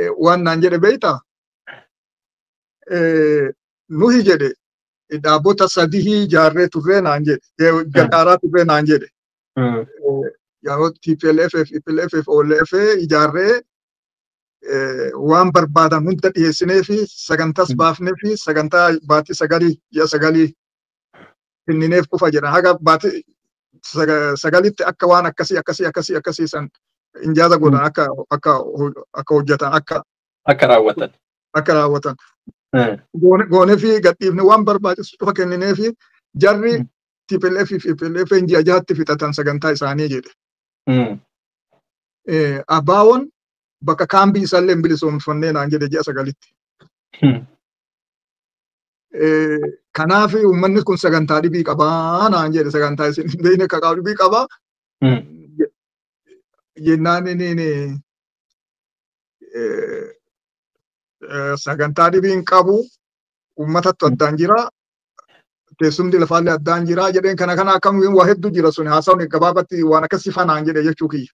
Waan naan jedhe beektaa? Nuhi jedhe dhaabbota sadii ijaarree turree naan jedhe, gargaaraa turree naan jedhe. Yeroo TPLF, EPLF, OLF ijaarree waan barbaadan hunda dhiyeessinee fi sagantaas baafnee fi sagantaa baatii 9 ji'a 9 kennineef qofa jedhan. Haga baatii 9tti akka waan akkasii akkasii akkasii akkasii san injaaza godhan, akka akka akka hojjetan, akka akka raawwatan. Akka raawwatan. Goonee fi gadhiifne waan barbaachisu qofa kenninee fi jarri TPLF fi EPLF ji'a 6tti fixatan sagantaa isaanii jedhe. Abaawoon bakka kaambii isaallee hin bilisoomfannee naan jedhe ji'a 9tti. Kanaaf uummanni kun sagantaa dhibii qabaa naan jedhe, sagantaa isin hin beekne akka dhibii qabaa. Jennaan inni sagantaa dhibii hin qabu, uummatatu addaan jira, teessumni lafaallee addaan jira jedheen. Kana kana akkamiin waa hedduu jira sun haasawni gabaabatti waan akkasii fanaan jedhe jechuu kiyya.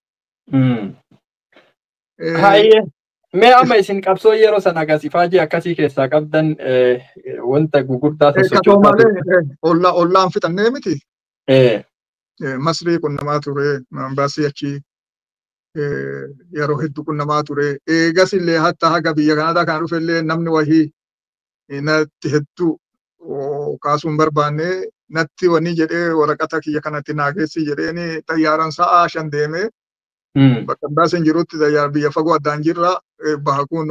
Hayyee. Mee amma isin qabsoo yeroo sana agarsiifaajii akkasii keessaa qabdan wanta gugurdaa sosocho'aa. Ollaa ollaan fixannee miti. Masrii qunnamaa ture, ambaasii achi yeroo hedduu qunnamaa ture. Eegas illee hatta haga biyya Kanaadaa kana dhufe illee namni wahii natti hedduu kaasuu hin barbaanne natti wanni jedhee waraqata kiyya kanatti naa geessi jedheeni xayyaaraan sa'a 5 deemee bakka ambaasiin jirutti. Xayyaara biyya fagoo addaan jirra, baha kun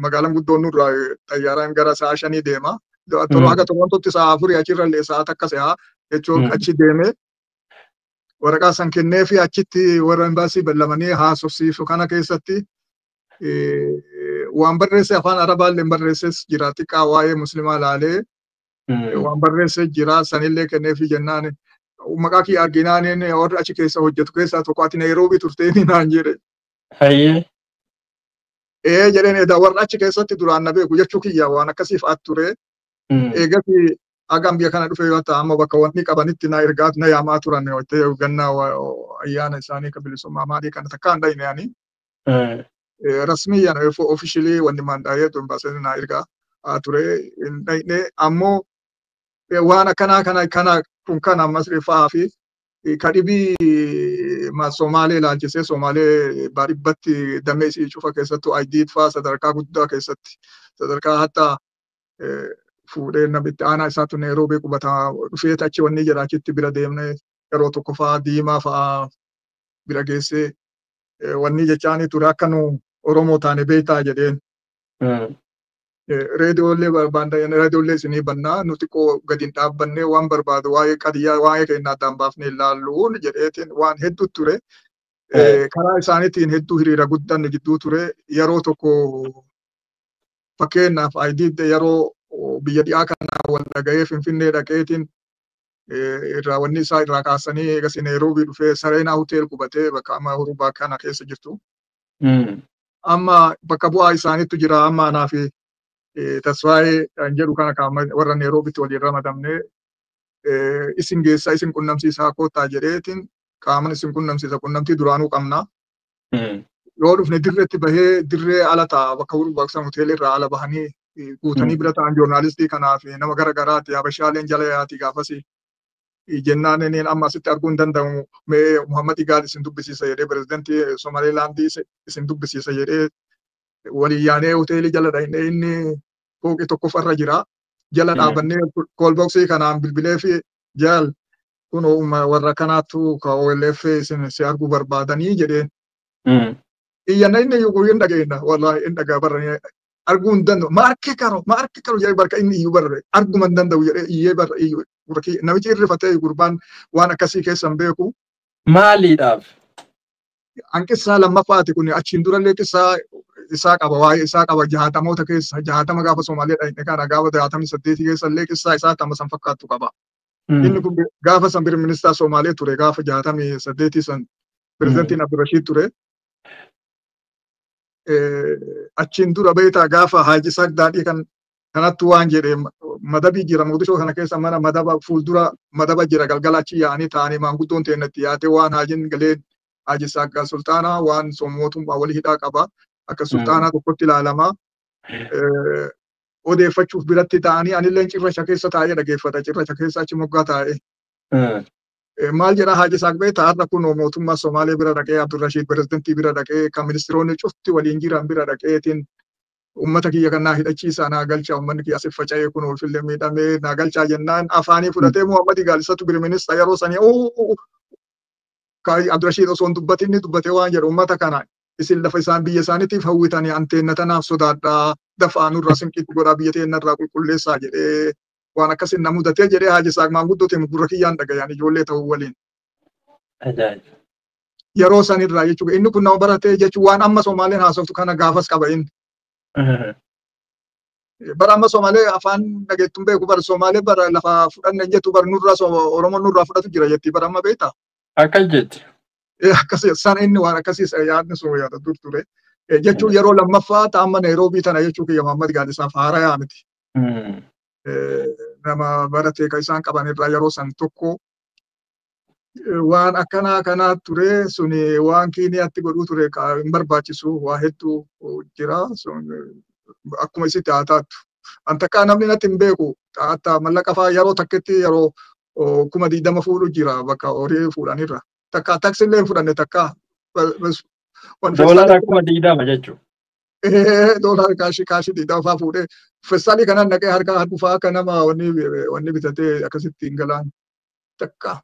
magaalaan guddoon nurraa xayyaaraan gara sa'a 5 deema. Haga Torontootti sa'a 4, achirra illee sa'a takka se'a jechuun. Achi deemee waraqaa san kennee fi achitti warra imbaasii ballamanii haasofsiisu kana keessatti waan barreesse afaan Arabaallee barreesses jira, xiqqaa waa'ee muslimaa laalee waan barreesse jira, sanillee kennee fi jennaan maqaa kiyya arginaan warra achi keessa hojjetu keessaa tokko "Ati Nairoobii turteeni?" naan jedhe. Hayyee. Ee jedheen, edaa warra achi keessatti duraan na beeku jechuu kiyya, waan akkasiif at ture. Eegas hagam biyya kana dhufe yoo ta'u amma bakka wanni qabanitti na ergaa na yaamaa turan gannaa ayyaana isaanii ka bilisummaa maalii kana takka hin dhayne ani. Rasmiyyaan officially wanni maandaa'ee imbaasii na ergaa ture, hin dhayne. Ammoo waan akkanaa kana kana kun kana Masrii fa'aa fi kadhibii Somaalee ilaalchisee, Somaalee baadhibbatti damee isii cufa keessattuu Ayidiid fa'aa sadarkaa guddaa keessatti sadarkaa hatta fuudhee namitti aanaa isaatu Nairoobii qubataa dhufee achi wanni jedha, achitti bira deemnee yeroo tokko fa'aa diimaa fa'aa bira geessee wanni jechaanii ture, akka nu Oromoo taane beektaa jedheen. Reediyoollee barbaanna, reediyoollee isinii bannaa, nu xiqqoo gadi hin dhaabbannee waan barbaadu waa'ee qadiyyaa waa'ee keenya addaan baafnee ilaalluun jedheetiin waan hedduu ture. Karaa isaaniitiin hedduu hiriira guddaan gidduu ture. Yeroo tokko fakkeenyaaf Ayidiid yeroo biyya dhiyaa kana wal dhaga'ee Finfinnee dhaqeetiin irraa wanni isaa irraa kaasanii eegas Nairoobii dhufee Sareenaa Hotel qubatee bakka amma Hurubaa kana keessa jirtu. Amma bakka bu'aa isaaniitu jira, amma anaa fi Tasfaayee kan jedhu kana warra Nairoobitti waliin ramadamnee isin geessaa isin qunnamsiisaa koottaa jedheetiin qaaman isin qunnamsiisa, qunnamtii duraanuu qabna. Yoo dhufne dirreetti bahee dirree ala ta'a, bakka Hurubaa san hoteelii irraa ala bahanii guutanii bira ta'an joornaalistii kanaa fi nama gara garaati, Habashaaleen jala yaati gaafasi. Jennaan inni amma asitti arguu hin danda'amu, mee Muhammad Igaal isin dubbisiisa jedhee, pirezidantii Somalilaandii isin dubbisiisa jedhee waliin yaanee hoteelii jala dhaqnee, inni fooqii tokkoffarra jira. Jala dhaabannee call boxii kanaan bilbilee fi "Jaal, kun warra kanaatu ka OLF isin si arguu barbaadanii" jedheen. Iyyanna inni iyyuu hin dhageenya, wallahi hin dhagaa barra, arguu hin danda'u. "Ma arke karo, ma arke karo" jedhee barka inni iyyuu barre, arguma hin danda'u jedhee iyyee barra iyyuu namichi irrifatee, gurbaan waan akkasii keessa hin beeku. Maaliidhaaf? Hanqissaa lammaffaati kun, achiin durallee qissaa isaa qaba, waa'ee isaa qaba. 60moota keessa, 60 gaafa Somaalee dhaqne kana, gaafa 68 keessa illee qissaa isaa tama san fakkaattu qaba. Inni kun gaafa san prime minister Somaalee ture, gaafa 68 san pirezidantiin Abdurrashiid ture. Achiin dura beektaa gaafa Haaji Isaaq Daadhii kan kanattu waan jedhe, madabii jira Mogadishoo kana keessa, mana madaba fuuldura madaba jira, galgala achi yaa'anii ta'anii maanguddoon ta'e natti yaatee waan Haajin galee Haaji Isaaq Sultaanaa waan mootummaa walii hidhaa qaba. Akka sulxaanaa tokkotti ilaalama. Odeeffachuuf biratti ta'anii anillee cirracha keessa taa'ee dhageeffata. Cirracha keessa achi moggaa taa'ee. Maal jedhaa Haaji Isaaq beektaa har'a kun mootummaa Somaalee bira dhaqee Abdurrashiid pirezidantii bira dhaqee kan ministiroonni cufti waliin jiran bira dhaqeetiin ummata kiyya kan naa hidhachiisaa naa galchaa ummanni kiyya asif faca'ee kun ulfillee miidhamee naa galchaa jennaan afaanii fudhatee Muhammad Gaalisatu biriminista yeroo sanii Abdurrashiid osoo hin dubbatin ni dubbatee waan jedhu ummata kana isin lafa isaan biyya isaaniitiif hawwitanii anteenna tanaaf sodaadhaa dafaa nurraa sinqiitti godhaa biyya teennarraa qulqulleessaa jedhee waan akkasiin na mudatee jedhee Haaji Isaaq maanguddootiin gurra kiyyaan dhagayaan ijoollee ta'uu waliin. Yeroo sanirraa jechuudha inni kun nama baratee jechuun waan amma Somaaleen haasoftu kana gaafas qaba inni. Bara amma Somaalee afaan dhageettuun beeku bara Somaalee bara lafa fudhanne jettu bara nurraa Oromoon nurraa fudhatu jira jetti bara amma beektaa. Akkas jetti. Akkasii san inni waan akkasii yaadni sun yaada dur ture. Jechuun yeroo lammaffaa ta'amma Nairoobii tana jechuu kiyya Muhammad Gaalisaaf haarayaa miti. Nama baratee kan isaan qaban irraa yeroo san tokko waan akkanaa kanaa ture suni waan Kiiniyaatti godhuu ture hin barbaachisu waa hedduu jira sun akkuma isitti haa taatu. An takkaa namni natti hin beeku hatta mallaqa fa'aa yeroo takketti yeroo 20,000 fuudhu jira bakka horii fuudhanirra. Takkaa taksiillee hin fudhanne takkaa. Doolara 20,000 jechuudha. Doolara kaashii 20 fa'aa fuudhee festaalii kanaan dhaqee harka harku fa'aa akka nama wanni bitatee akkasitti hin galaan takkaa.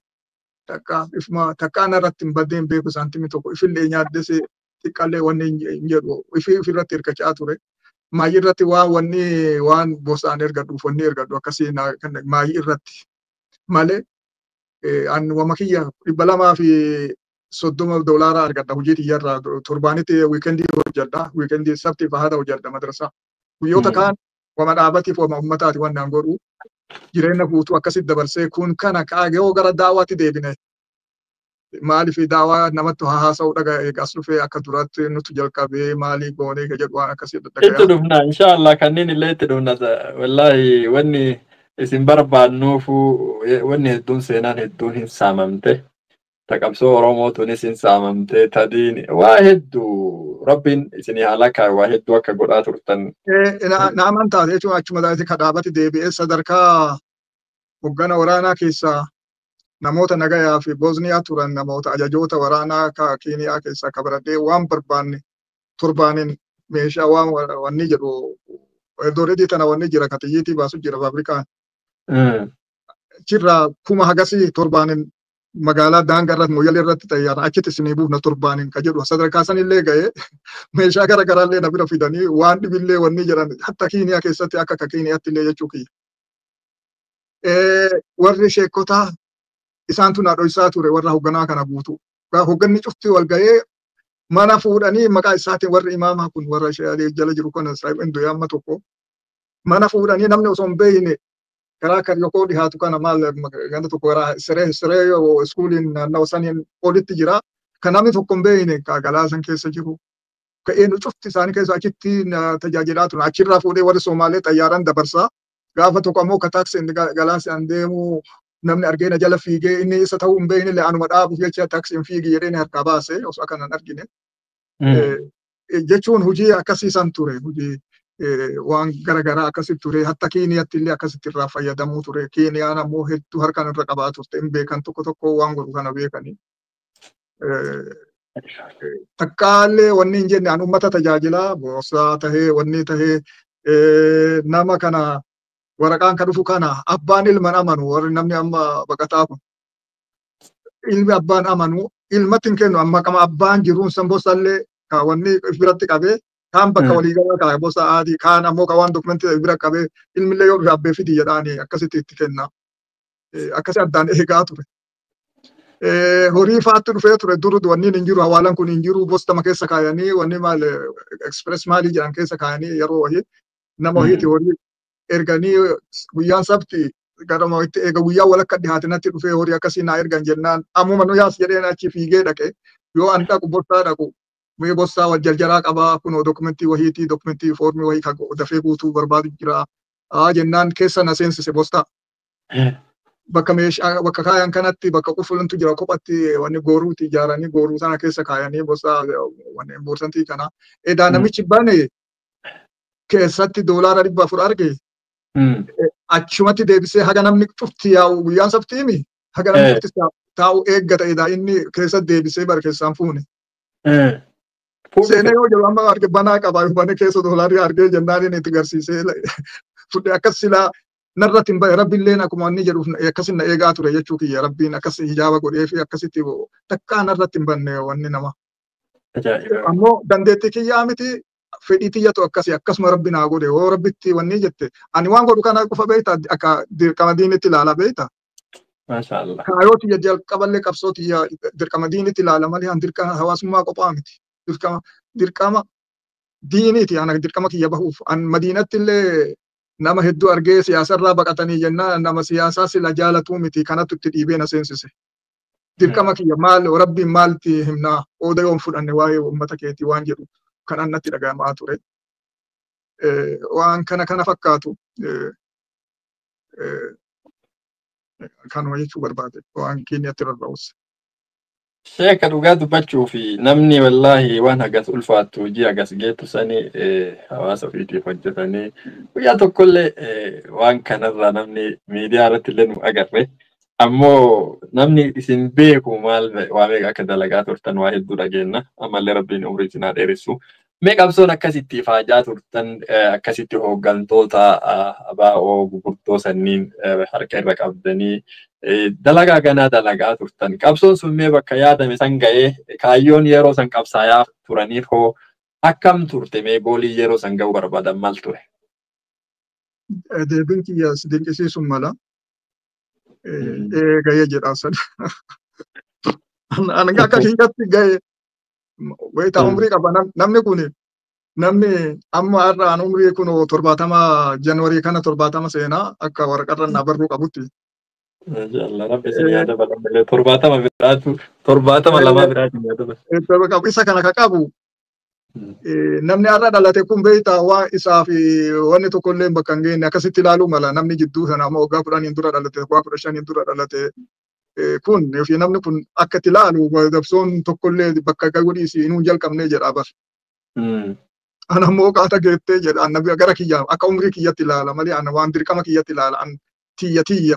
Takkaa ifuma takkaa narratti hin baddeen beeku saantimii tokko ifillee nyaaddes xiqqaallee wanni hin jedhu ifii ofirratti hirkachaa ture. Maayii irratti waan wanni waan bosaan ergadhuuf wanni ergadhu akkasii maayii irratti malee an wama kiyya $230 argadha hojii tiyyarraa torbaanitti wiikendii hojjedha wiikendii sabtii fahada hojjedha madrasaa guyyoota kaan wama dhaabatiif wama ummataati waan naan godhu jireenya guutuu akkasitti dabarsee kun kana kaagee gara daawaatti deebine maaliif daawaa namatti haasa'u dhaga eegas dhufee akka duraatti nutu jalqabee maalii goonee ka jedhu waan akkasii dadhagaya. Itti dhufna inshaallah kanneen illee itti dhufna wallaahi wanni isin barbaannuufu wanni hedduun seenaan hedduun hin saamamte taqabsoo Oromoo tunis hin saamamte tadiin waa hedduu rabbiin isinii haala kaa'e waa hedduu akka godhaa turtan. Na amantaa jechuun achuma taate kadhaabatti deebi'ee sadarkaa hoggana waraanaa keessaa namoota nagayaa fi Bosniyaa turan namoota ajajoota waraanaa ka Keeniyaa keessaa kabaradhee waan barbaanne torbaaniin meeshaa waan wanni jedhu Eldoreetii tana wanni jira ka xiyyiitii baasu jira faabrikaan. Achirraa kuma hagasii torbaaniin magaalaa daangaa irratti moyyalee irratti xayyaara achitti isinii buufna torbaaniin ka jedhu sadarkaa sanillee ga'ee meeshaa gara garaallee na bira fidanii waan dhibillee wanni jedhan hatta Keeniyaa keessatti akka ka Keeniyaatti illee jechuu kiyya. Warri sheekotaa isaantu na dhoysaa ture warra hoogganaa kana guutuu. Hoogganni cufti wal ga'ee mana fuudhanii maqaa isaatiin warri imaamaa kun warra jala jiru kana Israa'el amma tokko mana fuudhanii namni osoo hin beekne karaa Karyokoo dhihaatu kana maal ganda tokko karaa siree siree iskuuliin naannawa saniin olitti jira. Kan namni tokko hin beekne galaasan keessa jiru. Ka'een cufti isaanii keessa achitti tajaajilaa turan. Achirraa fuudhee warri Somaalee xayyaaraan dabarsaa. Gaafa tokko ammoo ka taaksiin galaasaan deemu namni argeena jala fiigee inni isa ta'uu hin beekne illee anuma dhaabuuf jecha taaksiin fiigi jedhee harkaa baase osoo akka nan argine. Jechuun hojii akkasiisan ture hojii waan garaagaraa akkasitti ture hatta Keeniyaatti illee akkasitti irraa fayyadamuu ture Keeniyaan ammoo hedduu harkaan irra qabaa turte hin beekan tokko tokko waan godhu kana beekanii. Takkaallee wanni hin jenne an uummata tajaajilaa boorsaa tahee wanni tahee nama kana waraqaan kan dhufu kana abbaan ilman amanu warri namni amma baqataa kun ilmi abbaan amanu ilmatti hin kennu amma qama abbaan jiruun san boossallee ka wanni biratti qabee kaan bakka waliigalaa kaa bosa adii kaan ammoo ka waan dokumentii bira qabee ilmillee yoo dhufe abbee fidi jedhaanii akkasitti itti kenna. Akkasi addaan eegaa ture. Horii faatti dhufee ture dur wanni hin jiru hawaalaan kun hin jiru bostama keessa kaayanii wanni maal ekspress maalii jedhan keessa kaayanii yeroo wahii nama wahiiti horii erganii guyyaan sabti garuma itti eega guyyaa walakka dhihaate natti dhufee horii akkasii naa ergan jennaan ammuma nu yaas jedheen achi fiigee dhaqe yoo an dhaqu bostaa dhaqu mee bostaa wal jarjaraa qabaa kunoo dokumentii wahiitii dokumentii foormii wahii kan dafee guutuu barbaadu jira aa jennaan keessa na seensise bostaa. Bakka meeshaa bakka kaayan kanatti bakka qufulantu jira, kophatti wanni gooruuti ijaaranii gooruu sana keessa kaayanii bosa wanni important kana. Edaa namichi bane keessatti $400 arge. Achumatti deebisee haga namni cufti yaa'u, guyyaan sabtiimi, haga namni cufti taa'u eeggata. Edaa inni keessa deebisee bara keessaan fuune. Seenee yoo jedhu amma arge banaa qaba, bane keessa doolaarri argee jennaan inni itti garsiisee fudhe. Akkas silaa narratti hin bahe. Rabbiilleen akkuma inni jedhuuf akkasin na eegaa ture jechuu kiyya. Rabbiin akkas hijaaba godhee fi akkasitti takkaa narratti hin banne wanni nama. Ammoo dandeettii kiyyaa miti, fedhii tiyyatu akkasi, akkasuma Rabbi naa godhe. Yoo Rabbitti wanni jette, ani waan godhu kana qofa beekta, akka dirqama diinitti ilaala beekta. Maashaallah. Kaayoo tiyya jalqaballee qabsoo tiyya dirqama diinitti ilaala malee an dirqama hawaasummaa qophaa miti. Dirqama diiniiti ana dirqama kiyya bahuuf. An Madiinatti illee nama hedduu argee siyaasarraa baqatanii jennaan, nama siyaasaa sila jaalatuu miti, kanatu itti dhiibee na seensise. Dirqama kiyya maal, Rabbiin maalti himnaa ooda yoon fudhanne waa'ee uummata keetii waan jedhu kan natti dhagahamaa ture. Waan kana kana fakkaatu kanuma jechuu barbaade waan keenyatti rarra'us. Sheeka, dhugaa dubbachuu fi namni wallaahi waan hagas ulfaattu, hojii hagas geettu sani hawaasa ofiitiif hojjetanii guyyaa tokkollee waan kanarraa namni miidiyaa irratti illee nu agarre. Ammoo namni isin beeku maal waa meeqa akka dalagaa turtan waa hedduu dhageenna. Ammallee Rabbiin umrii isin haa dheeressu. Mee qabsoon akkasitti ifaajaa turtan, akkasitti hooggantoota ABO gurguddoo sanniin harka irra qabdanii dalagaa ganaa dalagaa turtan. Qabsoon sun mee bakka yaadame san ga'ee, kaayyoon yeroo san qabsaayaa turaniif hoo akkam turte? Mee goolii yeroo san ga'uu barbaadan maal ture? Deebiin kiyya si dinqisiisuun mala. Ee, ga'ee jedha san. Ani akka kiyyatti ga'ee wayita umrii qaba namni kun, namni amma har'a an umrii kun 70, Januwarii kana 70 seenaa akka waraqarra na barruu qabutti. Mashallah, Rabbi isin yaada balammalee 70 biraatu 72 biraatu yaada balammalee. Isa kana ka qabu namni har'a dhalate kun beektaa waan isaa fi wanni tokko illee bakka hin geenye akkasitti ilaaluu mala. Namni jidduu sana amma waggaa 10n dura dhalate, waggaa 15n dura dhalate kun fi namni kun akka itti ilaalu dabsoon tokkollee bakka gahuu dhiisii inuu jalqabnee jedha bar. Ana ammoo qaata geettee jedha. Ana gara kiyya akka umrii kiyyatti ilaala malee ana waan dirqama kiyyatti ilaala. An tiyya tiyya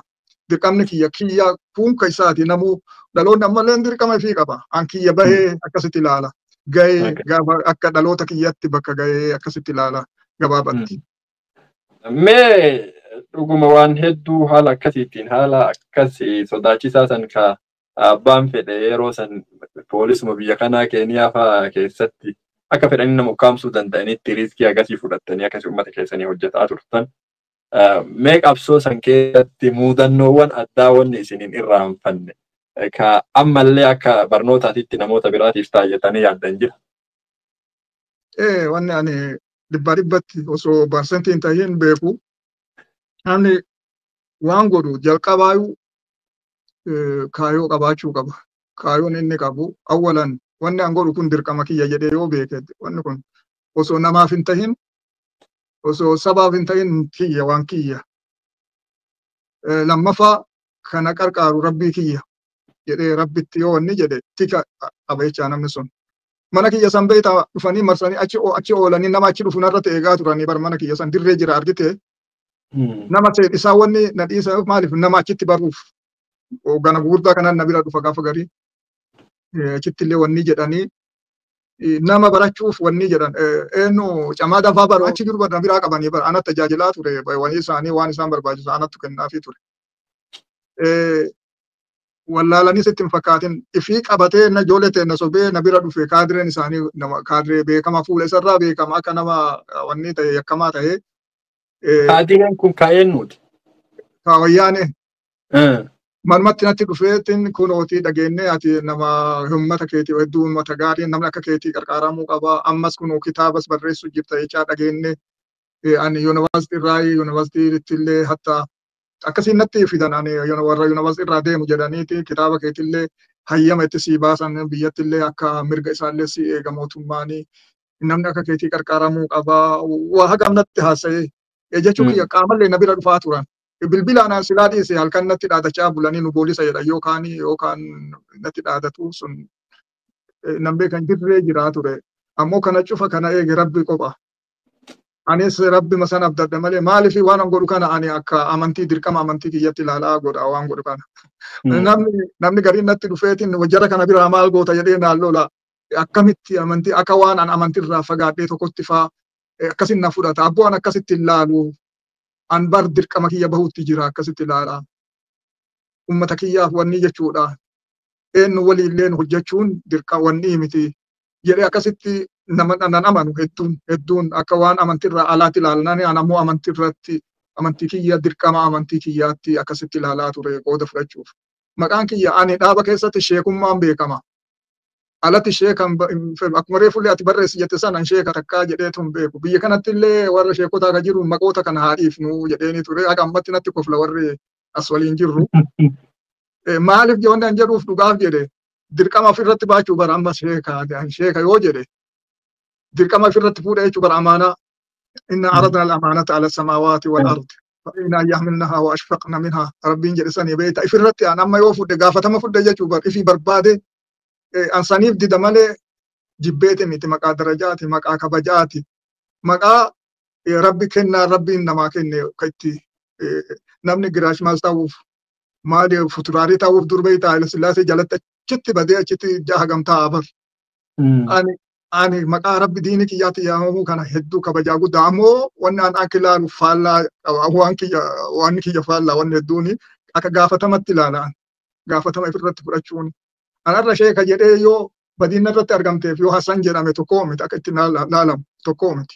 dirqamni kiyya kiyya kun ka isaati. Namuu dhaloonni ammallee dirqama ifii qaba. An kiyya bahee akkasitti ilaala. Gahee gaafa akka dhaloota kiyyatti bakka gahee akkasitti ilaala gabaabatti. Mee dhuguma waan hedduu haala akkasiitiin, haala akkasii sodaachisaa san ka abbaan fedhe yeroo san poolisuma biyya kanaa Keeniyaa fa'aa keessatti akka fedhanii nama ukkaamsuu danda'anitti risk akkasii fudhattanii akkasii uummata keessanii hojjetaa turtan. Mee qabsoo san keessatti muudannoowwan addaa wanni isiniin irraanfanne ka ammallee akka barnootaatitti namoota biraatiif taayatanii yaaddan jira? Ee, wanni ani dhibbaa dhibbatti osoo percent hin tahin beeku, namni waan godhu jalqabaayuu kaayoo qabaachuu qaba. Kaayoon inni qabu awwalan wanni an godhu kun dirqama kiyya jedhee yoo beeke, wanni kun osoo namaaf hin tahin, osoo sabaaf hin tahin, kiyya waan kiyya. Lammaffaa kana qarqaaru Rabbii kiyya jedhee Rabbitti yoo wanni jedhe tika qaba jechaa namni sun. Mana kiyya san beektaa dhufanii marsanii achi achi oolanii nama achi dhufu narratti eegaa turanii bar. Mana kiyya san dirree jira argite. Nama isaan wanni na dhiisa maaliif nama achitti baruuf hoogana gurguddaa kanaan na bira dhufa gaafa garii achitti illee wanni jedhanii nama barachuuf wanni jedhan eenyu camaa dafaa baru achi jiru na biraa qabanii bara anatti tajaajilaa ture. Wanni isaanii waan isaan barbaachisu anattu kennaafii ture. Wallaalanis itti hin fakkaatin, ifii qabatee na ijoollee ta'e na sobee na bira dhufe. Kaadireen isaanii nama kaadiree beekama, fuula isarraa beekama, akka nama wanni ta'e yakkamaa ta'e. Kaadireen kun ka eenyuuti? Ka Wayyaane. Manumatti natti dhufeetiin, kunootii dhageenyee ati nama uummata keetii hedduu uummata gaarii, namni akka keetii qarqaaramuu qaba, ammas kunoo kitaabas barreessuu jirta jechaa dhageenye, ani yuunivarsiitii irraa yuunivarsiitiitti illee hatta akkasiin natti fidan, ani warra yuunivarsiitii irraa deemu jedhaniiti kitaaba keetillee hayyama itti sii baasan, biyyatti illee akka mirga isaallee si eega mootummaanii, namni akka keetii qarqaaramuu qaba, waa hagam natti haasa'ee jechuu kiyya qaamallee na bira dhufaa turan. Bilbila anaan silaa dhiise halkan natti dhaadachaa bulanii nu boolisa jedhan yookaan natti dhaadatu sun nan beekan dirree jiraa ture. Ammoo kana cufa kana eege Rabbi qopha. Anis Rabbi masan abdadha malee maaliif waan an godhu kana ani akka amantii dirqama amantii kiyyatti ilaalaa godha waan godhu kana. Namni gariin natti dhufeetiin jara kana biraa maal goota jedhee naan lola. Akkamitti amantii akka waan an amantiirraa fagaadhee tokkotti faa akkasin na fudhata. Abboo an akkasitti ilaalu an bar dirqama kiyya bahutti jira akkasitti ilaala. Ummata kiyyaaf wanni jechuudha. Eenyu waliilleen hojjechuun dirqa wanni miti jedhee akkasitti nama nan amanu hedduun akka waan amantiirraa alaatti ilaalan an ammoo amantiirratti amantii kiyya dirqama amantii kiyyaatti akkasitti ilaalaa ture qooda fudhachuuf. Maqaan kiyya ani dhaaba keessatti sheekummaan beekama. Alatti sheekan akkuma reefullee ati barreessi jette sana sheeka takkaa jedheetu hin beeku. Biyya kanatti illee warra sheekotaa kan jiru maqoota kana haa dhiifnu jedheeni ture. Akka ammatti natti kofla warri as waliin jirru. Maaliif wanni an jedhuuf dhugaaf jedhe dirqama ofirratti baachuu bara amma sheeka yoo jedhe dirqama ofirratti fuudha jechuu bara amaanaa. Inna aradna al-amaanata ala samaawaati wal ardi. Fa'inaa yahmilnahaa wa ashfaqna minhaa. Rabbiin jedhe sanii beekta. Ifirratti an amma yoo fudhe gaafatama fudhe jechuu bara ifii barbaade an saniif dida malee jibbeeti miti maqaa darajaati maqaa kabajaati maqaa Rabbi kennaa Rabbiin namaa kenne ka itti namni giraash maal ta'uuf maali futuraarii ta'uuf durbee ta'a Sillaasee jalatti achitti badee achitti jaha gamtaa bar. Ani maqaa Rabbi diini kiyyaatti yaamamuu kana hedduu kabajaa guddaa ammoo wanni an akka ilaalu faallaa waan kiyya faallaa wanni hedduuni akka gaafatamatti ilaalaan gaafatama ifirratti fudhachuun. Anarra sheeka jedhee yoo badiin irratti argamteef yoo Hasan jedhame tokko miti akka itti laalamu tokko miti.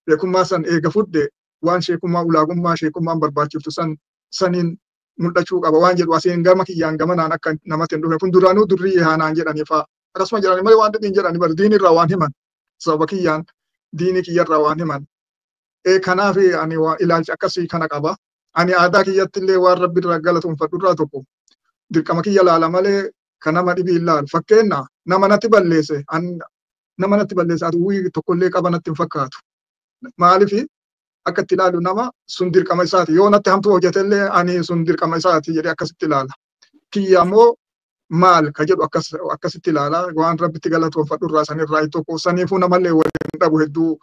Sheekummaa san eega fudhe waan sheekummaa ulaagummaa sheekummaan barbaachiftu san saniin mul'achuu qaba waan jedhu asiin gama kiyyaan gamanaan akka namatti hin dhufne kun duraanuu durrii haanaan jedhanii fa'a. Akkasuma jedhanii malee waan dhibiin jedhanii bar diinii irraa waan himan sababa kiyyaan diinii kiyyarraa waan himan. Kanaaf ani ilaalcha akkasii kana qaba. Ani aadaa kiyyatti illee waan Rabbi irraa galatoonfadhu irraa tokko dirqama kiyya laala malee kan nama dhibii ilaalu. Fakkeenya nama natti balleesse ati wuyii tokkollee qaba natti hin fakkaatu. Maaliif akka itti ilaalu nama sun dirqama isaati. Yoo natti hamtuu hojjetellee ani sun dirqama isaati jedhee akkasitti ilaala. Kiyya ammoo maal ka jedhu akkasitti ilaala. Waan Rabbitti galatoonfadhu irraa sanirraa tokko saniifuu namallee waliin dhabu hedduu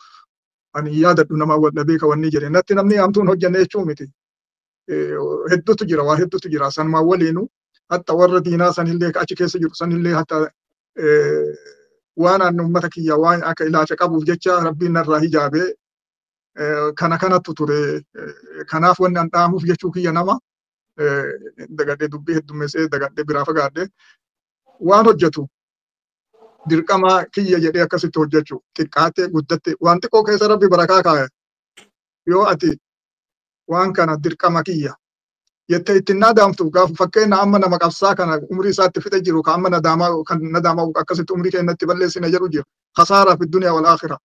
ani yaadadhu nama wal dhabee ka wanni jedhe. Natti namni hamtuun hojjenne jechuu miti. Hedduutu jira waa hedduutu jira sanumaan waliinu. Hatta warra diinaa sanillee achi keessa jiru sanillee hatta waan an uummata kiyya waan akka ilaalcha qabuuf jecha Rabbiin narraa hijaabee kana kanattu ture. Kanaaf wanni an dhaamuuf jechuu kiyya nama dagadhee dubbii heddummeessee dagadhee biraa fagaadhee waan hojjetu dirqama kiyya jedhee akkasitti hojjechuu xiqqaattee guddatte waan xiqqoo keessa Rabbi barakaa kaaya. Yoo ati waan kana dirqama kiyya jettee ittiin nadaamtu gaafa fakkeenya amma nama qabsaa kana umrii isaatti fixe jiru ka amma nadaamaa kan nadaamaa akkasitti umrii keenyatti balleessine jedhu jira. Khasaaraa fi duniyaa wal aakhira.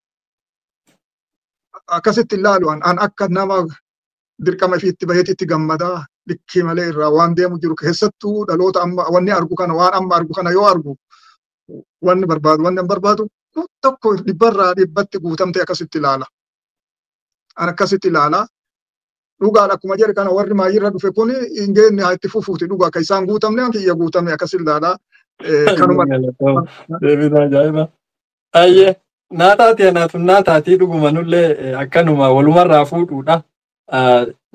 Akkasitti ilaalu an akka nama dirqama ifiitti baheetitti gammadaa likkii malee irraa waan deemu jiru keessattuu dhaloota amma wanni argu kana waan amma argu kana yoo argu wanni barbaadu wanni barbaadu tokko dhibbarraa dhibbatti guutamte akkasitti ilaala. An akkasitti ilaala. Dhugaadha akkuma jedhe kana warri maayirra dhufe kun hin geenne haa itti fufuuti dhugaa akka isaan guutamne an kiyya guutamne akkas ilaala. Kanuma. Deebiin ajaa'iba. Ayyee naataati anaatu naataatii dhuguma nullee akkanuma walumarraa fuudhuudha.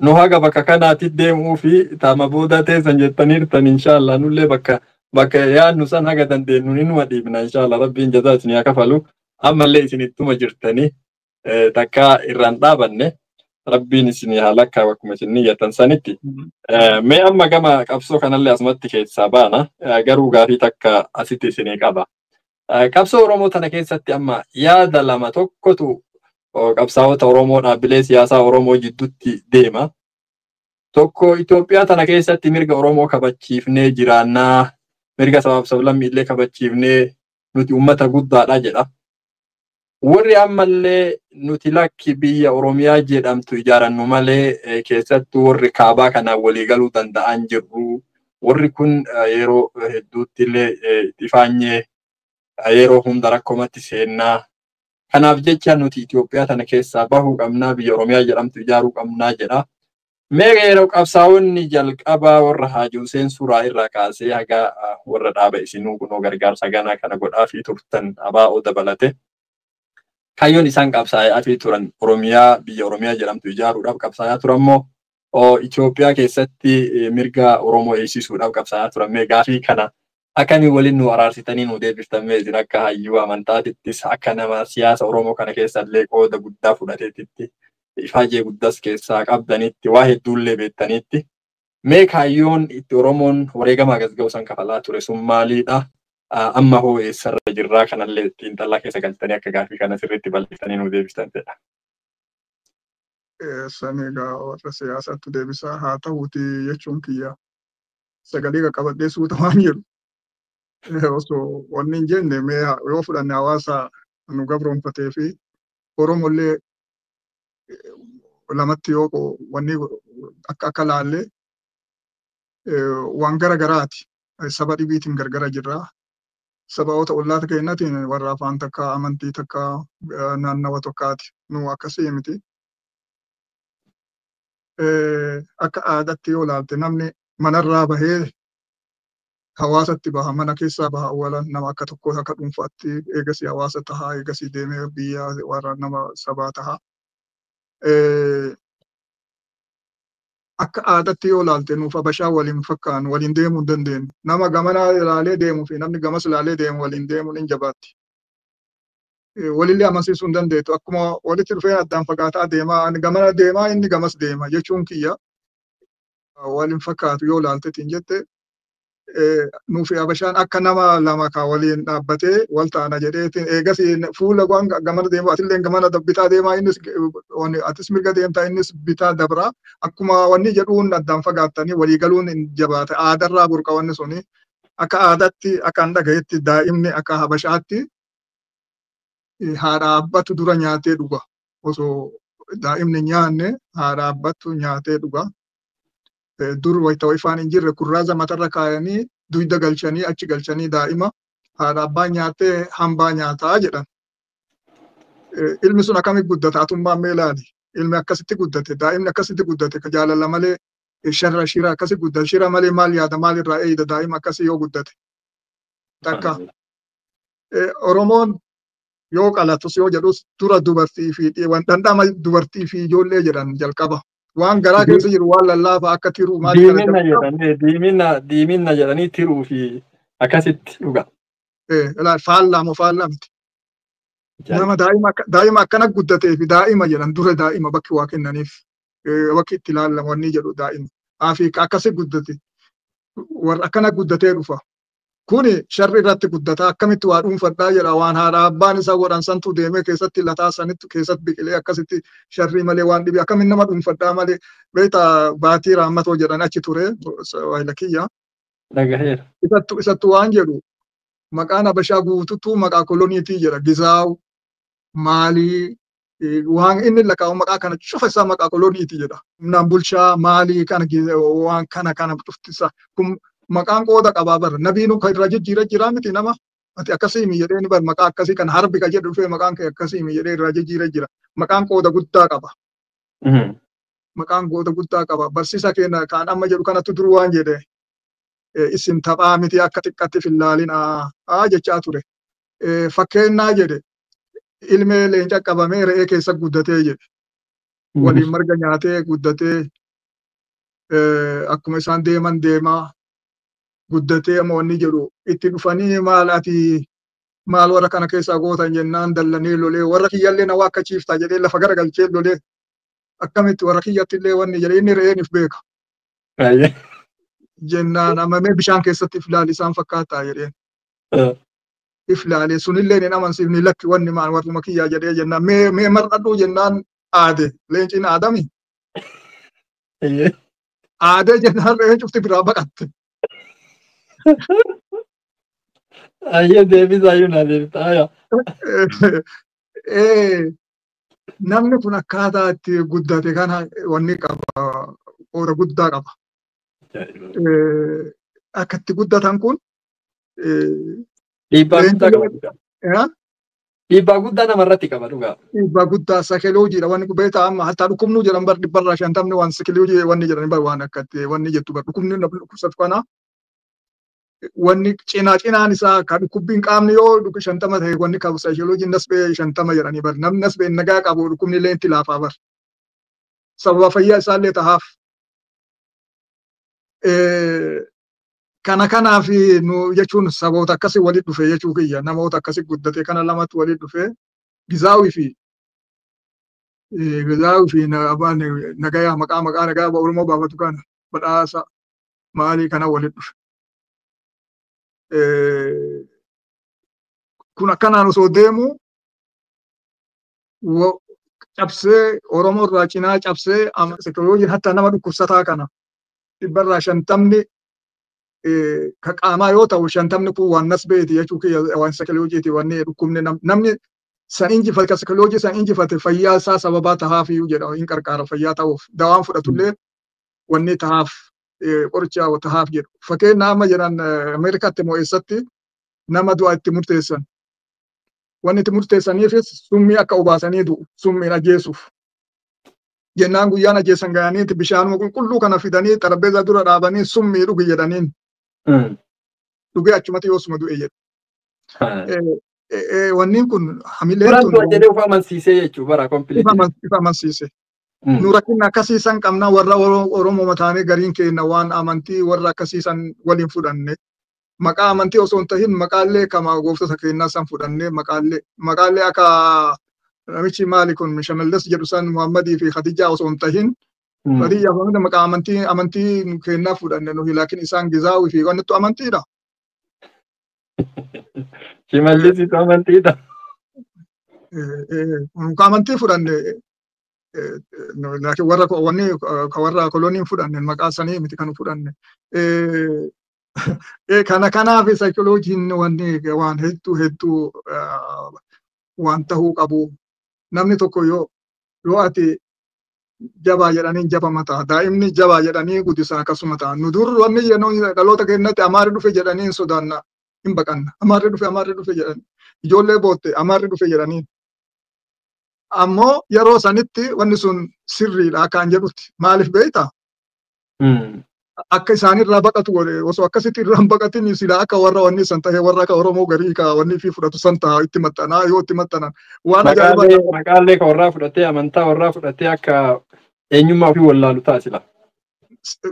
Nu haga bakka kanaatti deemuu fi taama booda teessan jettaniirtan inshaallah nullee bakka yaadnu san haga dandeenyu ni numa dhiibna inshaallah Rabbiin jazaa isinii haa kafalu. Ammallee isinittuma jirtanii takka irraan dhaabanne. Rabbiin isinii haa lakkaa'u akkuma isin niyyattan sanitti. Mee amma gama qabsoo kanallee asumatti keessaa baana. Garuu gaafii takka asitti isinii qaba. Qabsoo Oromoo tana keessatti amma yaada lama tokkotu qabsaa'ota Oromoo dhaabbilee siyaasaa Oromoo jidduutti deema. Tokko Itoophiyaa tana keessatti mirga Oromoo kabachiifnee jiraannaa, mirga sabaaf sablammiillee kabachiifnee nuti uummata guddaadha jedha. Warri ammallee nuti lakki biyya Oromiyaa jedhamtu ijaarannu malee keessattuu warri kaabaa kanaan waliigaluu danda'an jirru. Warri kun yeroo hedduutti illee ifaanyee yeroo hunda rakkoomatti seennaa. Kanaaf jecha nuti Itoophiyaa tana keessaa bahuu qabnaa biyya Oromiyaa jedhamtu ijaaruu qabnaa jedha. Mee yeroo qabsaa'onni jalqabaa warra Haaji Huseen Suuraa irraa kaasee haga warra dhaaba isinuu kunoo gargaarsa ganaa kana godhaafii turtan ABO dabalate. Kaayyoon isaan qabsaa'aa turan Oromiyaa, biyya Oromiyaa jedhamtu ijaaruudhaaf qabsaa'aa turan moo Itoophiyaa keessatti mirga Oromoo eegsisuudhaaf qabsaa'aa turan? Mee gaafii kana akkamiin waliin nu araarsitanii nu deebiftan? Mee isin akka hayyuu amantaatittis akka nama siyaasa Oromoo kana keessallee qooda guddaa fudhateetitti ifaajee guddas keessaa qabdanitti waa hedduullee beektanitti, mee kaayyoon itti Oromoon wareegama gas ga'u san kafalaa ture sun maalidha? Amma hoo eessarra jirraa? Kanallee xiinxallaa keessa galtanii akka gaafii kana sirriitti bal'iftanii nu deebistan jedha. San egaa warra siyaasaatti deebisaa haa ta'uuti jechuun kiyya sagalee qaqqabadhee suuta waan jiru. Osoo wanni hin jenne, mee yoo fudhanne hawaasa nu gabroonfatee fi Oromollee lamatti yoo wanni akka laallee waan gara garaati. Saba dhibiitiin gargara jirra. Sabaoota ollaata keenyatiin warra afaan takka, amantii takka, naannawa tokkaati. Nu akkasii miti. Akka aadaatti yoo ilaalte, namni manarraa bahee hawaasatti baha, mana keessaa baha awwalan nama akka tokko akka dhuunfaatti, eegasii hawaasa tahaa, eegasii deemee biyya warra nama sabaa taha. Akka aadaatti yoo ilaalte, nuuf Habashaa waliin fakkaanu, waliin deemuu hin dandeenyu. Nama gamanaa ilaalee deemuu fi namni gamas ilaalee deemu waliin deemuun hin jabaatti. Walillee amansiisuu hin dandeettu. Akkuma walitti dhufeen addaan fagaataa deemaa, ani gamana deemaa, inni gamas deema jechuun kiyya waliin fakkaatu yoo ilaalteetiin jette, nuufi Habashaan akka nama lama ka waliin dhaabbatee wal taana jedheetiin eegas fuula waan gamana deemu, atillee gamana bitaa deemaa, innis atis mirga deemtaa, innis bitaa dabraa, akkuma wanni jedhuun addaan fagaattanii walii galuun hin jabaate. Aadarraa burqa wanni suni. Akka aadaatti, akka an dhagayetti, daa'imni akka Habashaatti haadha abbatu dura nyaatee dhuga. Osoo daa'imni nyaanne haadha abbatu nyaatee dhuga. Dur wayita ifaan hin jirre kurraaza matarra kaayanii duyda galchanii achi galchanii daa'ima haadha abbaa nyaattee hambaa nyaataa jedhan. Ilmi sun akkamitti guddata? Atummaan mee ilaali. Ilmi akkasitti guddate, daa'imni akkasitti guddate, ka jaalala malee, sharra shira akkasi guddate, shira malee maal yaada, maal irraa eeyida daa'ima akkasii yoo guddate? Takka. Oromoon yoo qalatus yoo jedhus dura dubartii fi dhandhama dubartii fi ijoollee jedhan jalqaba. Waan garaa keessa jiru waan lallaafaa akka tiruu maal. Diimina jedhanii, diimina diimina jedhanii tiruu fi akkasitti dhuga. Faallaa moo faallaa miti? Nama daa'ima akkana guddatee fi daa'ima jedhan dura, daa'ima bakki waa kennaniif, bakki itti ilaallamu wanni jedhu daa'ima. Fi akkasi guddate, warra akkana guddatee dhufa. Kuni sharri irratti guddata, akkamitti waa dhuunfadhaa jedha. Waan haadha abbaan isaa godhan santu deemee keessatti lataa sanitti keessatti biqilee akkasitti sharrii malee waan dhibe akkamiin nama dhuunfadhaa malee. Beektaa, baatii raammatoo jedhan achi ture waayila kiyya. Dhagaheera. Isattu waan jedhu, maqaan Habashaa guututu maqaa koloniitii jedha. Gizaaw maalii waan inni lakkaa'u maqaa kana cufa isaa maqaa koloniitii jedha. Humnaan bulchaa maalii kana waan kana kana cuftisa kun maqaan qooda qabaa bara. Nabiinu kan irraa jijjiira jira miti? Nama ati akkasii mi jedhee bar, maqaa akkasii kan harbi ka jedhu dhufee maqaan kee akkasii mi jedhee irraa jijjiira jira. Maqaan qooda guddaa qaba. Maqaan qooda guddaa qaba. Barsiisa keenya kan amma jedhu kanatti dur waan jedhe, isin taphaa miti, akka xiqqatti fillaalin aa jechaa ture. Fakkeennaa jedhe, ilmee leenca qabamee re'ee keessa guddatee jedhe. Waliin marga nyaatee guddatee, akkuma isaan deeman deemaa guddatee, amma wanni jedhu itti dhufanii maal ati maal warra kana keessaa gootan jennaan dallanii lolee, warra kiyyallee na waa akka chiiftaa jedhee lafa garagalchee lolee, akkamitti warra kiyyatti illee wanni jedhee, inni re'een if beeka. Jennaan amma mee bishaan keessatti if ilaali, isaan fakkaataa jedheen. If ilaalee sunillee hin amansiifni, lakki wanni maal warruma kiyyaa jedhee jennaan mee mar'adhuu jennaan aade, leenciin aadami. Aadee jennaan re'een cufti biraa baqatte. Ayyee, deebisaa iyyuu na deebisa. Namni kun akkaataa itti guddate kana wanni qaba, qooda guddaa qaba. Akka itti guddatan kun Dhiibbaa guddaa qaba. Dhiibbaa guddaa namarratti qaba dhugaa. Dhiibbaa guddaa saayikiloojiidha wanni beektaa amma hatta dhukkubnuu jedhan bar 150 waan saayikoloojii wanni jedhan bar waan akkatti wanni jettu bar dhukkubni namni dhukkubsatu kana wanni cinaa cinaan isaa ka dhukkubbiin qaamni yoo 50 ta'e wanni qabu saayikiloojiin nasbee 50 jedhanii bar namni nasbee nagaa qabu dhukkubni illee itti laafaa bar. Sababa fayyaa isaallee tahaaf. Kana kanaaf nu jechuun saboota akkasii walitti dhufe jechuu kiyya namoota akkasii guddate kana lamatu walitti dhufe Gizaawii fi abbaan nagayaa maqaa nagayaa Oromoo baafatu kana badhaasa maalii kana walitti dhufe. Kun akkanaan osoo deemu cabsee Oromoo irraa cinaa cabsee seekolojiin hatta nama dhukkubsataa kana 150 ka qaamaa yoo ta'u 50 kun waan nasbeeti jechuu kiyya waan saayikiloojiiti wanni dhukkubni namni san injifate ka saayikoloojii san injifate fayyaa isaa sababaa tahaafiyyuu jedha hin qarqaara fayyaa ta'uuf dawaan fudhatullee wanni tahaaf qoricha tahaaf jedhu. Fakkeenya amma jedhan Ameerikaatti moo eessatti nama du'a itti murteessan. Wanni itti murteessaniifis summii akka obaasanii du'u summiin ajjeesuuf. Jennaan guyyaan ajjeesan ga'anii bishaanuma qulqulluu kana fidanii xarapheezaa dura dhaabanii summii dhugi jedhaniin. Dhugee achumatti yoosuma du'e jedhu. Wanni kun hamileen tun. Duraan jedhee of amansiisee jechuudha bara kompiliitii. Of amansiise. Nu rakkina akkasiisan qabna warra Oromoo mataanee gariin keenya waan amantii warra akkasiisan waliin fudhanne. Maqaa amantii osoo hin tahin maqaallee kama gooftota keenyaa san fudhanne maqaallee akka namichi maali kun Shamallas jedhu san Muhammadii fi Khadijaa osoo hin tahin Khadijaa fi maqaa amantii keenyaa fudhanne nuyi laakiin isaan Gizaawii fi wannittu amantiidha. Shimallis isa amantiidha. Amantii fudhanne laakiin warra wanni warra koloniin fudhanne maqaa sanii miti kan fudhanne. Kana kanaaf saayikiloojiin wanni waan hedduu hedduu waan tahuu qabu. Namni tokko yoo ati jabaa jedhanii jabama ta'a. Daa'imni jabaa jedhanii guddisan akkasuma ta'a. Nu dur wanni jennu dhaloota keenyatti amaarri dhufe jedhanii hin sodaanna hin baqanna. Amaarri dhufe jedhanii. Ijoollee bootte amaarri dhufe jedhanii. Ammoo yeroo sanitti wanni sun sirriidha akkaan jedhutti. Maaliif beektaa? Akka isaanirraa baqatu godhe osoo akkasitti irraa hin baqatin silaa akka warra wanni san ta'e warra akka Oromoo garii ka wanni fi fudhatu san ta'a itti maxxanaa yoo itti maxxanan waan ajaa'ibaa. Maqaalee ka warraa fudhatee amantaa warraa fudhatee akka eenyummaa ofii wallaalu ta'a sila.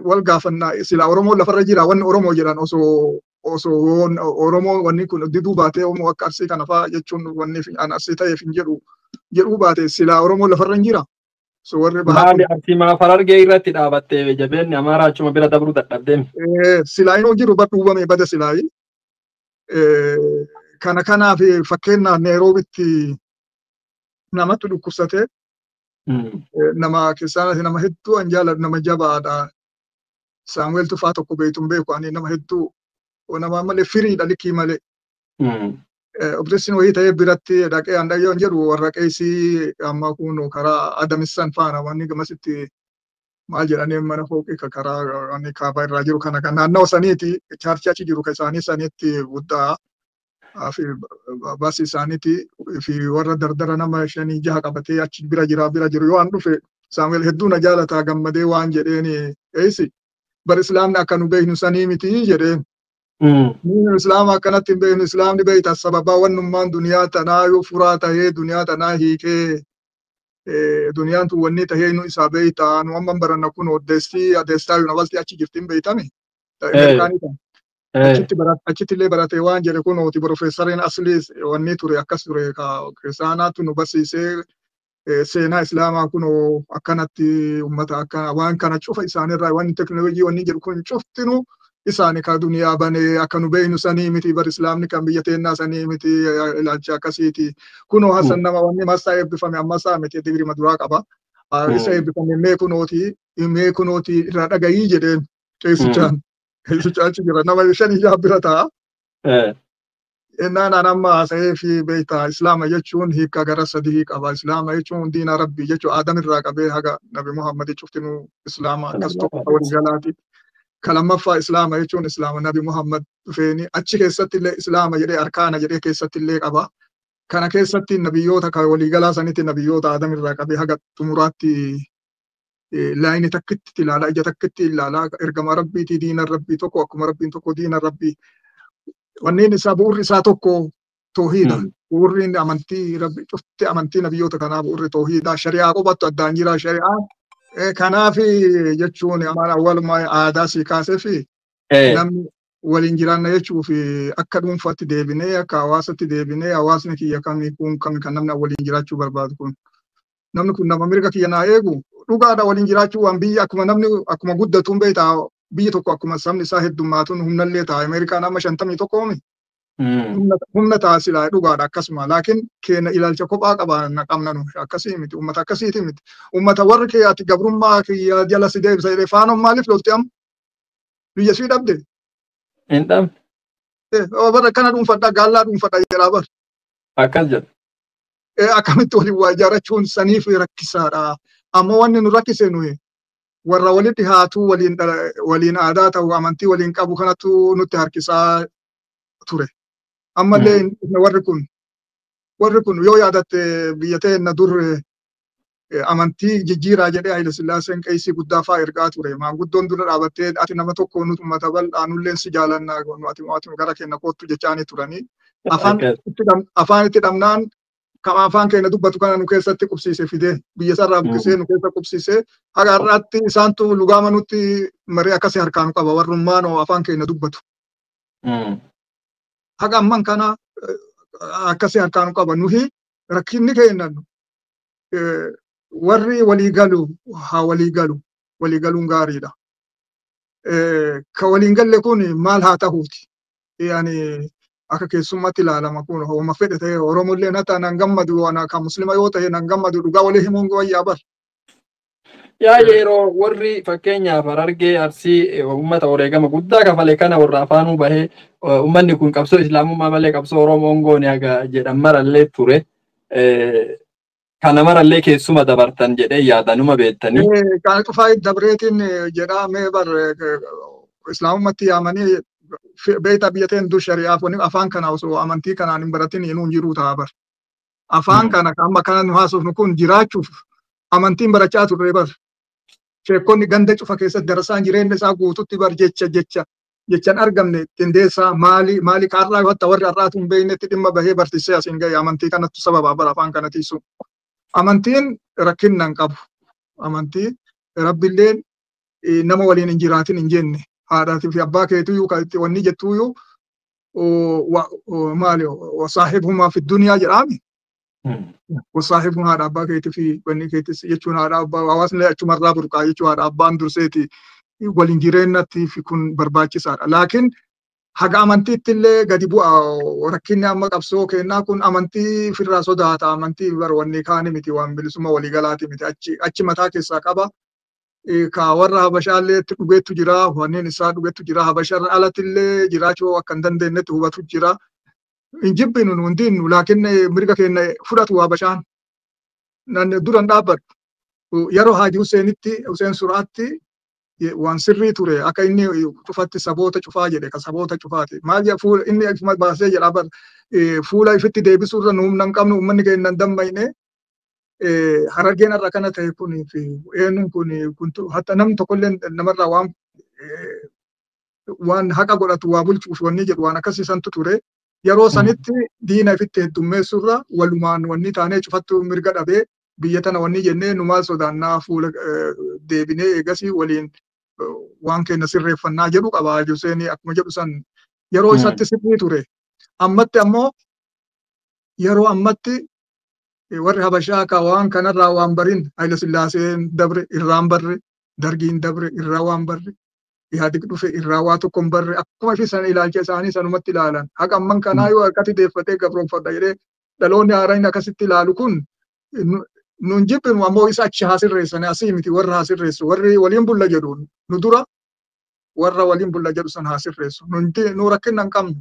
Wal gaafannaa sila Oromoo lafarra jira wanni Oromoo jedhan osoo Oromoo wanni kun diduu baatee Oromoo akka Arsii kana fa'aa jechuun wanni an Arsii ta'eef hin jedhu jedhuu baate silaa Oromoo lafarra hin jira. So warri Maali Arsii maaf Harargee irratti dhaabattee jabeenni Amaaraa achuma bira dabruu dadhabdeemi. Silaa inni jiru bar dhuubame bada silaayi. Kana kanaaf fakkeenyaaf Nairoobitti namatti dhukkubsate nama keessaa nama hedduu an jaalladhu nama jabaadha. Saamu'eel Tufaa tokko beektu beeku ani nama hedduu nama malee firiidha likkii malee. Obboleessin wayii ta'ee biratti dhaqee an dhaqee jedhu warra qeesii amma kun karaa Adamissan faana wanni gamasitti maal jedhanii mana fooqii karaa wanni kaabaa irraa jiru kana kan naannawa saniiti chaarchii achi jiru kan isaanii saniitti guddaa fi baasii isaaniiti fi warra dardara nama 5 6 qabatee achi bira jiru yoo an dhufe Saamu'eel hedduu na jaalataa gammadee waan jedheeni eessi bar islaamni akka nu beeknu sanii miti jedheen. Ni islaama akkanatti hin beeknu islaamni beekta sababaa wannummaan duniyaa tanaa yoo furaa tahee duniyaa tanaa hiikee duniyaan tun wanni tahee nu isaa beekta nu amma baranna kun oddeestii adeestaa yuunivarsiitii achi jirti hin beektami. Achitti illee baratee waan jedhe kun oti profeesariin aslii wanni ture akkas ture kiristaanaatu nu barsiisee seenaa islaamaa kun akkanatti ummata akka waan kana cufa isaanirraa wanni teknooloojii wanni jedhu kun cuftinu isaani ka duniyaa banee akka nu beeknu sanii miti bar islaamni kan biyya teennaa sanii miti ilaalcha akkasiiti. Kunoo Hasan nama wanni masaa eebbifame ammasaa miti digirii maduraa qaba. Isa eebbifame mee kunooti irraa dhagayii jedheen qeessichaan. Qeessichaan achi jira nama 5 6 bira ta'a. Innaan an amma haasa'ee fi beektaa islaama jechuun hiika gara 3 qaba. Islaama jechuun diina rabbii jechuun Aadam irraa qabee haga Nabi Muhammad cuftinuu islaama akkas tokko walii galaati. Kalammaffaa islaama jechuun islaama Nabi Muhammad dhufeeni achi keessatti illee islaama jedhee arkaana jedhee keessatti illee qaba. Kana keessatti nabiyyoota kan waliigalaa sanitti nabiyyoota Adam irraa qabee haga xumuraatti laayini takkitti ilaalaa, ija takkitti ilaalaa, ergama rabbiitii diina rabbii tokko, akkuma rabbiin tokko diina rabbii. Wanneen isaa bu'urri isaa tokko toohiidha. Bu'urri amantii rabbi cufti amantii nabiyyoota kanaa bu'urri toohiidha. Shari'aa qofattu addaan jira shari'aa. Kanaaf jechuun awwalumaa aadaa sii kaasee fi namni waliin jiraanna jechuuf akka dhuunfaatti deebinee akka hawaasatti deebinee hawaasni kiyya kamii kun kami kan namni waliin jiraachuu barbaadu kun. Namni kun nama mirga kiyya naa eegu dhugaadha waliin jiraachuu waan biyya akkuma namni akkuma guddatuun beektaa biyyi tokko akkuma sabni isaa heddummaatuun humnallee ta'a. Ameerikaan amma 51 oomi. Humna taasisa dhugaadha akkasuma. Laakiin keenya ilaalcha kophaa qabaanna qabna nu akkasii miti. Uummata akkasiiti miti. Uummata warri kee ati gabrummaa kiyya jala si deebisa jedhee faanoon maaliif lolti amma? Biyya sii dhabde? Hin dhabne. Bara kana dhuunfadha gaallaa dhuunfadha jedhaa bara. Akkas jedha. Akkamitti waliin waa ijaarrachuun saniif rakkisaadha. Ammoo wanni nu rakkise nuyi warra walitti haatuu waliin aadaa ta'u amantii waliin qabu kanatu nutti harkisaa ture. Ammallee warri kun yoo yaadatte biyya teenya dur amantii jijjiiraa jedhee Haayile Sillaaseen qeessii guddaa fa'aa ergaa ture. Maanguddoon dura dhaabattee ati nama tokko nuti uummata bal'aa nulleen si jaalannaa ati gara keenya kottu jechaanii turanii. Afaan itti dhabnaan kama afaan keenya dubbatu kana nu keessatti qubsiise fidee biyya isaarraa buqqisee nu keessa qubsiise haga har'aatti isaantu lugaama nutti marii akkasii harkaan qaba warrummaan afaan keenya dubbatu. Haga amman kana akkasii harkaan qaba nuhi rakkinni keenya warri walii galu haa walii galu walii galuun gaariidha. Ka waliin galle kun maal haa ta'uuti? Yaani akka keessummaatti ilaalama kun hooma fedhe ta'e Oromollee na ta'a nan gammadu ana kan Muslima yoo ta'e nan gammadu dhugaa walii himuun wayyaa bar. Yaa yeroo warri fakkeenyaaf Harargee Arsii uummata wareegama guddaa kafale kana warra afaanuu bahee uummanni kun qabsoo Islaamummaa malee qabsoo Oromoon goone haga jedhan marallee ture. Kana marallee keessuma dabartan jedhee yaadanuma beektanii. Kan cufaa dabreetiin jedhaa mee bar Islaamummaatti yaamanii beektaa biyya teen dur shari'aaf afaan kana osoo amantii kanaan hin baratin hinuun jiruu ta'a bar. Afaan kana amma kana nu haasofnu kun jiraachuuf amantiin barachaa turre bar. Sheekonni ganda cufa keessatti darasaan jireenya isaa guututti bar jecha jecha jechaan argamne qindeessaa maali maali kaarraa hatta warri har'aatu hin beeknetti dhimma bahee barsiisee asiin gahe amantii kanattu sababa bara afaan kana tiisu. Amantiin rakkinna hin qabu. Amantii rabbilleen nama waliin hin jiraatin hin jenne haadhaatii fi abbaa keetuyyuu kan itti wanni jettuyyuu maali wasaahibumaa fi duniyaa jedhaami. Wasaahibumaa haadha abbaa keetii fi wanni keetis jechuun haadha abbaa hawaasni achumarraa burqaa jechuun haadha abbaan durseeti waliin jireenyatti fi kun barbaachisaadha. Laakiin haga amantiitti illee gadi bu'a rakkinni amma qabsoo kennaa kun amantii firraa sodaata amantii bar wanni kaani miti waan bilisummaa waliigalaati miti achi mataa keessaa qaba. Ka warra Habashaallee itti dhugeettu jira wanneen isaa dhugeettu jira Habashaarra alatti illee jiraachuu akka hin dandeenyetti hubatu jira. Hin jibbinu nu hundinnu laakiin mirga keenya fudhatu Habashaan. Duran dhaabbadhu. Yeroo Haaji Huseenitti Huseen Suraatti waan sirrii ture akka inni cufatti saboota cufaa jedhe ka saboota cufaati. Maal jedha fuula inni ifuma baasee jedha bar fuula ifitti deebisuu irra nu humna hin qabnu uummanni keenya hin dammayne Harargeen irra kana ta'e kun fi eenyuun kun hatta namni tokkollee namarraa waan haqa godhatu waa bulchuuf wanni jedhu waan akkasiisantu ture. Yeroo sanitti diina ifitti heddummeessurra walumaan wanni taanee cufattu mirga dhabee biyya tana wanni jennee nu maal sodaannaa fuula deebinee eegasii waliin waan keenya sirreeffannaa jedhu qaba Huseen akkuma jedhu san yeroo isatti sirrii ture. Ammatti ammoo yeroo ammatti warri Habashaa ka waan kanarraa waan barin Haayile Sillaaseen dabre irraan barre Dargiin dabre irraa waan barre Ihaadig dhufe irraa waa tokko hin barre akkuma ifi san ilaalcha isaanii sanumatti ilaalan. Haqa amman kanaa yoo harkatti deeffatee gabroonfadha jedhee dhaloonni haaraan akkasitti ilaalu kun nun jibbinu ammoo isa achi haa sirreessan asii miti warra haa sirreessu warri waliin bulla jedhu nu dura warra waliin bulla jedhu san haa sirreessu. Nu rakkina hin qabnu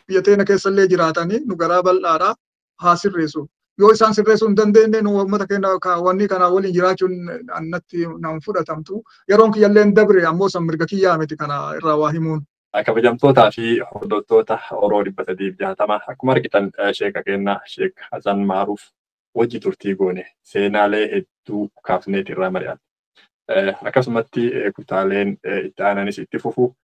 biyya teena keessallee jiraatanii nu garaa bal'aadhaa haa sirreessu. Yoo isaan sirreessuu hin dandeenye nu uummata keenya wanni kana waliin jiraachuun annatti nan fudhatamtu. Yeroon kiyyallee hin dabre ammoo san mirga kiyyaa miti kana irraa waa himuun. Kabajamtootaa fi hordoftoota Oroo 360, akkuma argitan sheeka keenna Sheek Hasan Maaruuf wajji turtii goone, seenaalee hedduu kaafneet irraa mari'anne. Akkasumatti kutaaleen itti aananis itti fufu.